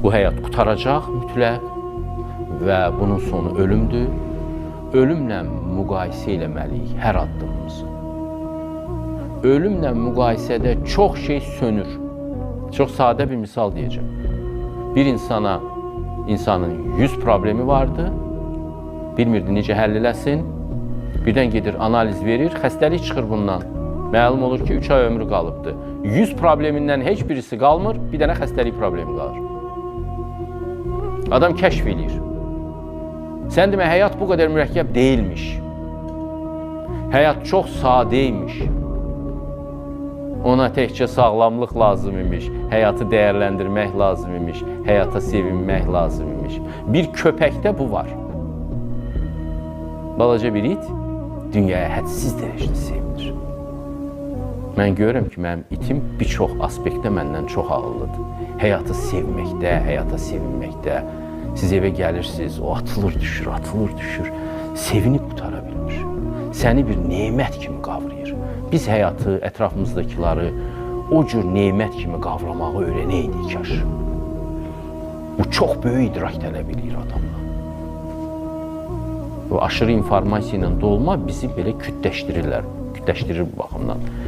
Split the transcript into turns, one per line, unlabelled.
Bu həyat qurtaracaq mütləq və bunun sonu ölümdür. Ölümlə müqayisə eləməliyik hər addımımızı. Ölümlə müqayisədə çox şey sönür. Çox sadə bir misal deyəcəm. Bir insana, insanın 100 problemi vardı. Bilmirdi necə həll eləsin. Birdən gedir analiz verir, xəstəlik çıxır bundan. Məlum olur ki, 3 ay ömrü qalıbdı. 100 problemindən heç birisi qalmır, bir dənə xəstəlik problemi qalır. Adam kəşf eləyir. Sən demə, həyat bu qədər mürəkkəb deyilmiş. Həyat çox sadə imiş. Ona təkcə sağlamlıq lazım imiş, həyatı dəyərləndirmək lazım imiş, həyata sevinmək lazım imiş. Bir köpəkdə bu var. Balaca bir it dünyaya hədsiz dərəcədə sevinir. Mən görürəm ki, mənim itim bir çox aspektdə məndən çox ağıllıdır. Həyatı sevməkdə, həyata sevinməkdə. Siz evə gəlirsiniz, o atılır düşür, atılır düşür. Sevinib qutara bilmir. Səni bir nemət kimi qavrayır. Biz həyatı, ətrafımızdakıları o cür nemət kimi qavramağı öyrənəydik kaş. Bu çox böyük idrak tələb eləyir adamdan. Bu aşırı informasiya ilə dolma bizi belə kütləşdirirlər, kütləşdirir bu baxımdan.